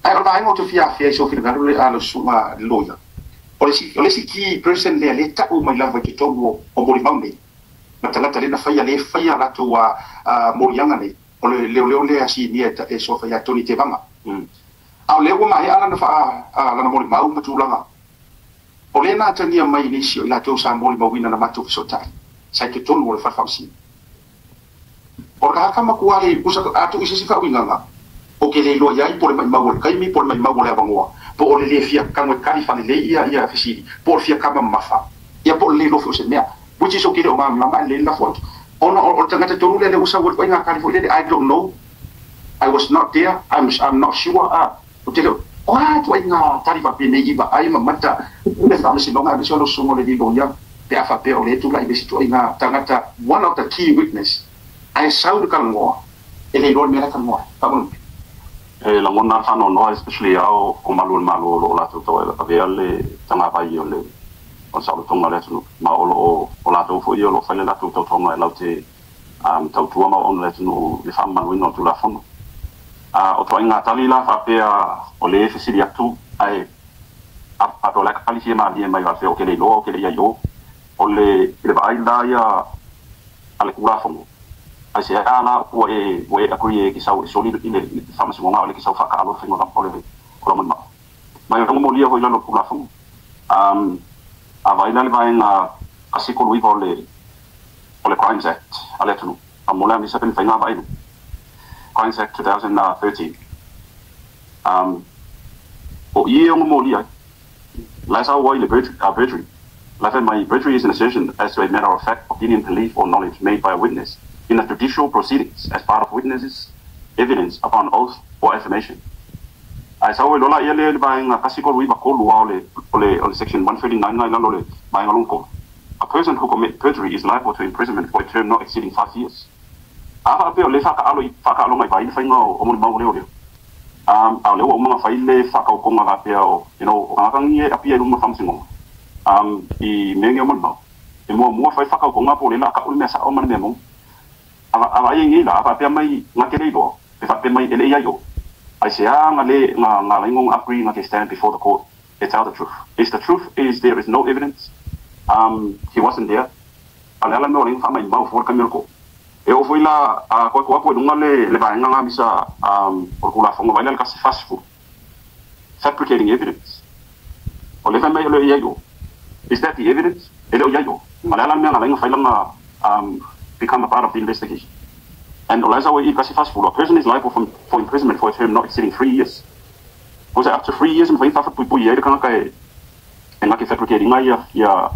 Ae o le vaega ou te fia afea i sou finagalo le a lau susuga i le loia, o le isi key person lea lea tau mai lava i totonu o molimau nei ma tagata lea na faia lea faia latou moliaga nei, o le leoleo lea sinia e soa faia Tony Tevaga. A o lea ua maea lana lana molimau ma tulaga o lea na atagia mai nisi o i latou sa molimauina na matou fesootai sa i totonu o le fale faamasino. O le tagata matua le usa a tuu i se isi faauigaga o ke le iloa i ai po o le maimau o le taimi, po o le maimau o le avanoa, po o le le fia tago e tali faalelei ia fesili, po o le fia kama mamafa ia, po o le le iloa foi o se mea, which is okay, le o malamalama ae lelei le lafo atu ona o le tagata tonu lea, lea ua sau atu ai ngā tali foi lele, "I don't know, I was not there, I'm not sure." Ah, o te le o a ituaiga tali faapenei i vaai ma mata le faamasinoga aemaise o le susuga o le liloia pe a faapea o le tulai le isi ituaiga tagata, one of the key witness, ae sau le talanoa e le iloa le mea la talanoa ai faamolemole. E lagona le faanoanoa, especially ao o malu o le Malo o loo latou tauavea le tagavai o le saolotoga o le atunuu, ma o loo o latou foi o loo fai le latou tautoga e laute tautua ma ona le atunuu le faamamaluina o le Tulafono. A o toaiga tali la faapea o le fesili atu ae a o le tali fia malie mai faapea o ke le iloa o ke le iai o le i le vaai la ia a le Tulafono ai se a la ua e agree e ke sau e soli i le faamasinoga o le ke sau faakaalo le faiga o le molimau mai o molia foi lalo Tulafono. A vai la le vaega 139 o le Crimes Act a le atunuu a mo le amisa pe faiga vaai Crimes Act 2013, o ie o molia la sa wai le perjury. La fai mai, "Perjury is an assertion as to a matter of fact, opinion, belief or knowledge made by a witness in a judicial proceedings as part of witnesses' evidence upon oath or affirmation." Ai sa wai lola ia le vaega 193 a o le section 139 ngai lalo le vaega longko. "A person who commit perjury is liable to imprisonment for a term not exceeding 5 years." A faapea o le whakaalo i whakaalo mai vai le whainga o molimau leo leo. A o le ua umanga fai le whakaukonga faapea o, o kangakangi e apia i luma faamasinoga. I mea ngi o molimau. E mua mua fai whakaukonga po le la ka o le mea sa o ma le mea mong. A vai ngi la, a faapea mai ngā te leiloa, pe faapea mai e le iai o. Ai se a nga le nga nga laingo agree nga ke stand before the court e tell the truth. If the truth is there is no evidence, he wasn't there. A le ala mea o le wha mai mau fo ka ko. E o foi la a koe koe koe lunga le vaenga ngā misa o le Tulafono vai le kasi fast food. Fabricating evidence. O le wha mai o le iai o. Is that the evidence? E le o iai o. A le ala mea nga lainga whailanga become a part of the investigation. And o laisa i kasi fast food, a person is liable for imprisonment for a term not exceeding 3 years. Was it up to 3 years and whai whawha pui pui e le kangaka e ngake fabricating ia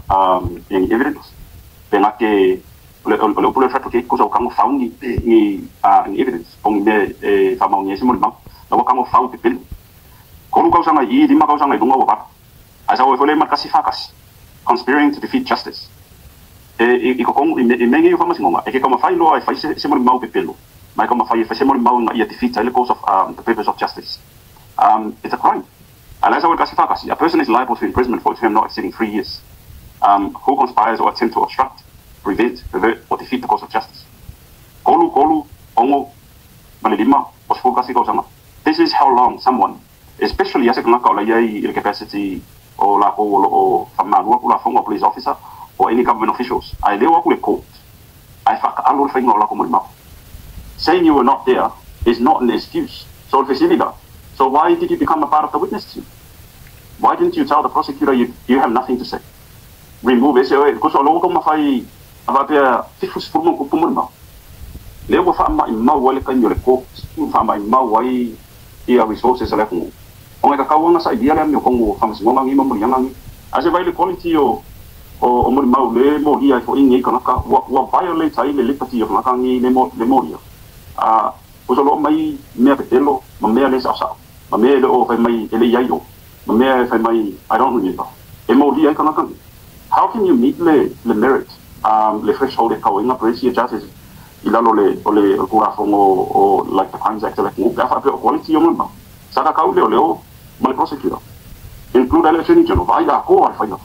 evidence. Pe ngake o le upule fabricate ko sa kango fau ni evidence. O ni me e whamau ni e se molimau. La wa kango fau pe pelu. Kolu kausanga i lima kausanga i lunga wa pata. Ai sa o e fole makasi whakasi. Conspiring to defeat justice. E i kokongu i menge i whamasingonga. E ke kama whai loa e whai se molimau pe pelu. Mai kama whai e whai se molimau nga ia defeat ai le cause of the purpose of justice. It's a crime. And as I would whakasi, a person is liable to imprisonment for a term not exceeding 3 years who conspires or attempt to obstruct, prevent, pervert, or defeat the cause of justice. Kolu, kolu, ongo, malilima, o sefulu kausanga. This is how long someone, especially as a kanaka o la iai i le capacity o la ko o whamalua ku la whonga police officer or any government officials. Ai leo aku le court. Ai whakaalo le whainga o la ko molimau. Saying you were not there is not an excuse. So fesili. So why did you become a part of the witness team? Why didn't you tell the prosecutor you have nothing to say? Remove ese oe, kuso lo ko mawhai a wapea 70 mo kupu molimau. Lea ua faamaʻi mau ai le taimi o le court, faamaʻi mau ai ia resources a le atunuu ona e tatau ona sailia le amiotogu o faamasinoga gi ma moliaga gi ae se vai le quality o molimau le molia ai foʻi nei kanaka ua violate ai le liberty o kanaka gi le molia a o so loo mai mea pepelo ma mea le saʻosaʻo ma mea e le o fai mai e le iai o ma mea e fai mai "I don't remember" e molia ai kanaka gi. How can you meet le merit le threshold e kauiga presi judges i lalo le o le Tulafono o like the Crimes Act le pe a faapea o quality o molimau sa kakau le o leo ma le prosecutor include le attorney general vai la ko ai whainga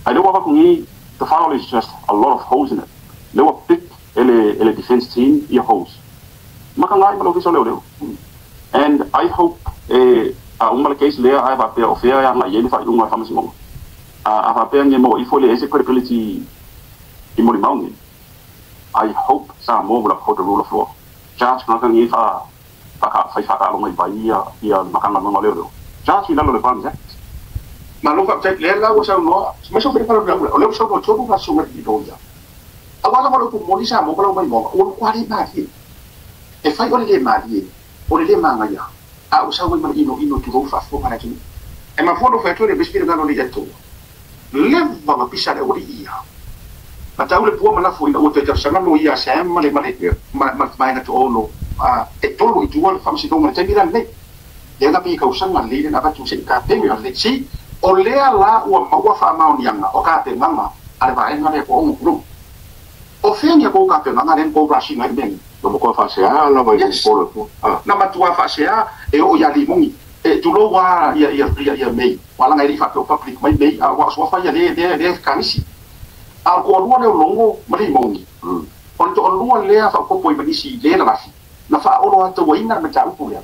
ai le waka kungi. The file is just a lot of holes in it. Le ua pick e le defense team ia holes maka ngai ma le ofisa o leo leo. And I hope E a uma le case lea ae faapea o fea e agai ai le faaiuga a le faamasinoga. A faapea e maua ifo le ese credibility i molimau nei. I hope Samoa will uphold the rule of law. Charge tagata nei fa fai faataaloga i vai ia le Matagaluega o Leoleo. Charge i lalo o le Crimes Act. Malo faafetai lea la ua saunoa mai sau fai o lea ua saunoa tonu la susuga i loia. Aua lava o le upu moni Samoa ma lau maimoa ua matua le malie. E fai o le le malie, o le le magaia, a ua sau ai ma le inoino tulou le faafofoga a le atunuu. E mafua ona ou fai atu e le mea se finagalo o le Atua. Leva ona pisa le aualii ia. Na tau le pua ma lafo ina ua toe talosaga loia a Sam ma le ma le ma le vaega toaono e tolu i tua le faamasinoga i le taimi la lenei. Lea na pei e tausaga lelei lea na avatu se i tapena lelei. See, o lea la ua maua faamaoniaga o tapenaga a le vaega lea toaono tulou. O fea ni a kou tapenaga lea na kou rasina ai le mea nei? Na matua faasea lava i Yes. polo tua. Ah. Na matua faasea e oo ia Limoni. E tulou lava ia May. Ua laga e le i faapea o public mai May, a ua o suafa ia lea kanisi. A o le toalua lea o Logo ma Limoni, o le toalua lea faaopoopo ai ma nisi i le lalafi, na faaolo atauaina le mataupu lea.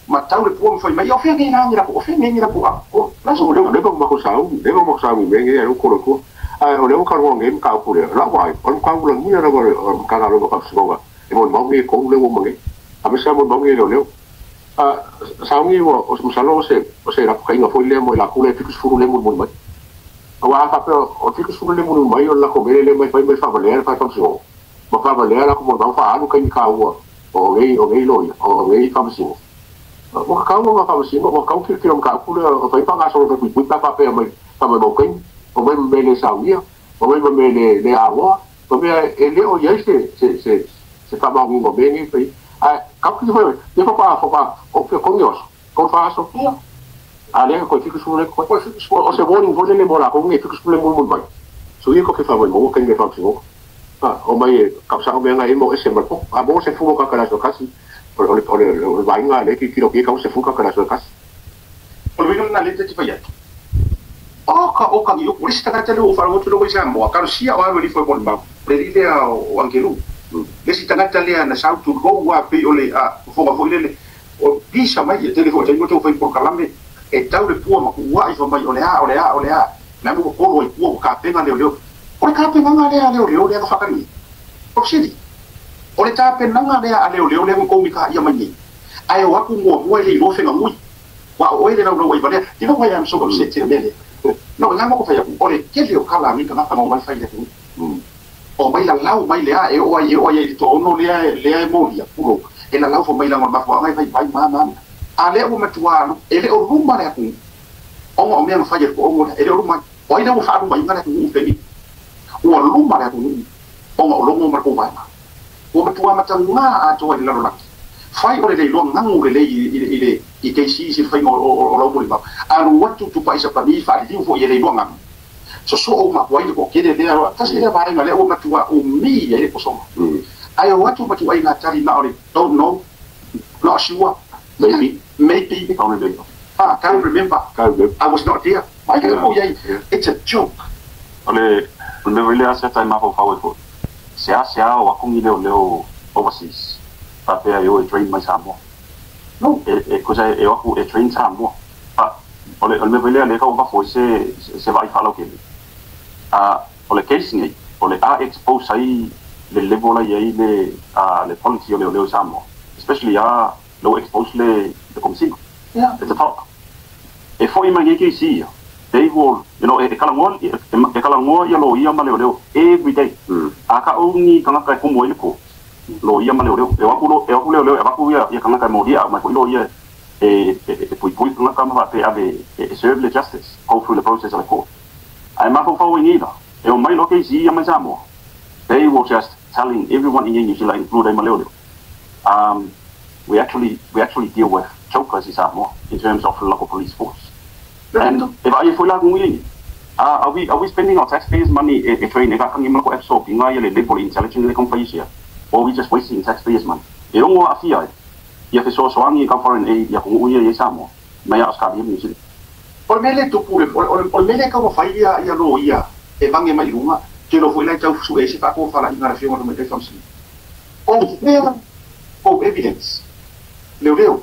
Ma tau le pua ma fai mai, o fea nei la ni lakou, o fea nei ni lakou a, o la so O lea leva ma ko sauni, leva ma sauni me nge ro kolo tua. Ai o lea ka ro nge ka ku le. La wai, o ka ku la ni la wa ka ka ro ka smoga. E mo mau nge ko le wo mange. A me sa mo mau nge leo. A sauni wo o musalo se la ka inga foi le mo la ku le fikus furu le mo mo mai. A wa fa pe o fikus furu le mo mai o la ko me le mai fai mai fa le fa fa so. Ma fa le la ko mo fa alu ka ni ka ua. O nge lo o nge fa sino. Ua kau nga faamasino ua kau kilokilo mataupu lea o fai faagasolo ka puipui pe a faapea mai faamaimau kaimi o mai ma mea e lē saunia o mai ma mea e lē aloa ma mea e lē o i ai se faamaoniga o mea nei fai ae kau ki fai ia faatoa faatoa o kogi o aso tolu fa aso a lea koe 70 le koe o se warning foi lele mo lakou nei 70 le mulimuli mai so ia ko ke faamaimauga kaimi e faamasinoga o mai e kausaga mea na e mo ese ma le poto a mo se fulu ka kala so kasi o le vaaiga le tilotilo ki kau se fulu ka kala so kasi. O le uiga lena lea ta te fai atu. Oka oka i upu, o le isi tagata lea ua ou faalogo atu lea ua i Samoa, talosia o alu e le ifo e molimau, o le alii lea o Angelu. Le isi tagata lea na sau tulou lava pei o le fofoga foi lele, o pisa mai, e tele foi o taimi o taumafai polokalame, e tau le pua ma kuuai fai mai o le a, o le a, o le a, le a ua kolo ai pua ua tapena leoleo. O le tapenaga lea a leoleo lea na faatali ai. O le fesili, o le tapenaga lea a leoleo lea ua tou mitaia mai nei, ae o atu muamua e le iloa fegagui, aua o oe le laulau ai valea. Do you know why I'm so upset i le mea lea? No, e gama ko fai atu, o le tele o tala a nei tagata na omai fai i le atunuu. Omai lalau mai le a e oo ai e oo ai i le toaono lea lea e molia, pulou, e lalau fai mai leaga o le mafuaaga e vaivai ma a ma a. A lea ua matua alu, e le o luma le atunuu, ona o mea na fai e le toaono lea, e le o luma ai. O ai lea ua faalumaina le atunuu i le taimi? Ua luma le atunuu ona o Logo ma le tou vaega. Ua matua mataga atoa i le lalolagi. Fai o le le iloa gagu lelei i le i KC i le faiga o lau molimau. Alu atu tupai Sapani faaliliu foi e le iloa gagu. Sosoo uma atu ai le toatele lea, tasi lea vaega lea ua matua umi ai le posoga. Ae o atu ma ituaiga tali na o le don't know, not sure, Maybe. Maybe, Can't remember. Ah, can't remember, Can't remember. I was not there. Mai ka mo iai, it's a joke. O le mea foi lea sa tai mafaufau ai foi, seasea o atu ni leoleo overseas faapea e o e train mai Samoa. No. E kusa e o atu e train Samoa. But o le mea foi lea lea tau avafo ai se vaai faalautele. A o le case nei, o le a expose ai le level la i ai le quality o leoleo i Samoa. Especially a low expose le Komesina. At the top. E foi mai nei case ia. They will, e kalagoa ia loia ma leoleo every day. A ka ou ni tagata e komo ai le court. Loia ma leoleo. E o atu e o atu leoleo e avatu ia tagata e molia mai foi loia e puipui tagata ma faapea ave e serve le justice, go through the process of the court. Ae mafaufau ai nei la. E o mai loa case ia mai Samoa. They were just telling everyone in New Zealand, including ma leoleo. We actually deal with chokers i Samoa in terms of the local police force. And e vaai foi la ngui are we spending our taxpayers' money e train e ka ngi ko absorb inga ia le level intelligence le konfaisia, or are we just wasting taxpayers' money? E ongo a fia ia fesoasoani ka foreign aid ia ko ia i Samoa mai a Australia New Zealand. O le mea lea e tupu, o le mea lea e taumafai ia loia e vage mai luga, te iloa foi la e tau su'e ai se faatofalaiga a le Afioga i le Tamaitai Faamasino. O fea tou evidence, leoleo?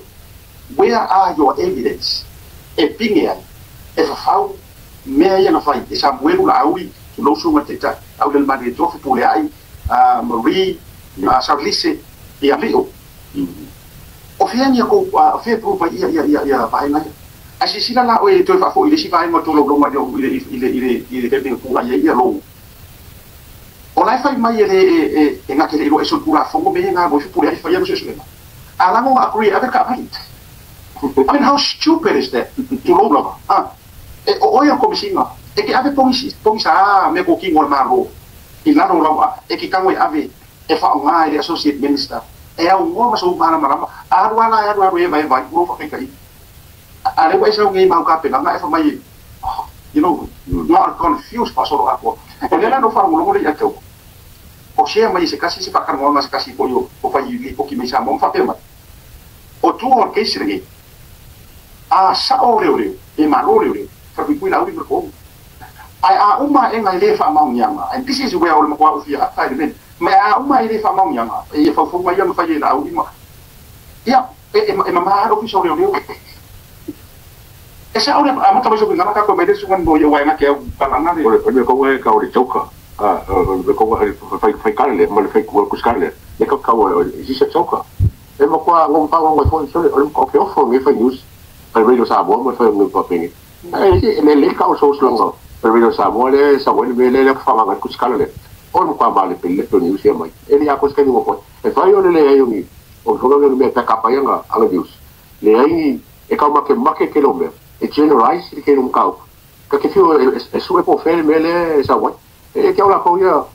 Where are your evidence? E pinge ai, e fafau, mea ia na fai, e sa muelu la aui, tu lau sunga te ta, au le mani tofi pule ai, Marie, Sarlise, ia lio. O fea ni ko o fea pu pa ia ia ia ia vaenga ia. A si sila la o e toe faafo i le si vaenga o tō laulauga i le i le i le i le pepega pula ia ia lou. O lai fai mai e le e e ngake le ilo e sol pula fongo me ngā mo pule ai fai ia no se suena. A lango agree ave ka mai. I mean, how stupid is that? Tu lou lava. Ah. E o oia komisinga. E ke ave pongisi pongisa a me ko kingo le malo. I lalo lava e ki kango e ave e wha o ngā i le associate minister. E au ngoa ma so mana marama. Aru ala aru aru e vai vai uro wha kai. A le wai sau ngai mau ka pena nga e fa mai, you know, not confused pa soro ako. O le la no fa ngolo le ia tau. O share mai se kasi se pakar ngoa se kasi ko yo o fa yi po ki mai sa mo fa pe mai. O tu o ke sire. A sa o reo reo e ma ro reo reo. Fa ku la uri ko. Ai a uma e ngai le fa mau nyanga. And this is where o le mo o fia ai men. Me a uma e le fa mau nyanga. E fa fu mai ia fa ye la uri ma. Ia e e mama ro fi so reo reo. E sa ore a mata mai so ngana ka ko me de suan bo ye wa nga ke palanga le. O le ko e ka o le choka. A o le ko e fai fai kale ma le fai ko ko skale. Le ka ka o e si sa choka. E mo kwa ngom pa ngom fo so o le ko ke ofo ngi fai news. Ai radio Samoa ma fai ngi pa pingi. Ai le le ka o so slanga. Radio Samoa le sa le le le fa nga ku skale le. O mo kwa ba le pele to news ya mai. E le ko skale ngo ko. E fai o le le ai ngi. O fo nga me ta ka pa nga anga news. Le ai e ka ma ke ma ke ke lo me. E generalize le ke lo ka. Ka ke fi e su e po fe me le sa wa. E ke ola ko ia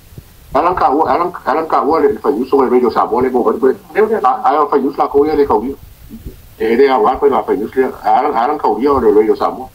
alan ka alan alan ka wa le fa news o radio Samoa le mo ba. A a fa news la ko ia le ka ui. E le a wa ko la fa news le alan alan ka ui o le radio Samoa.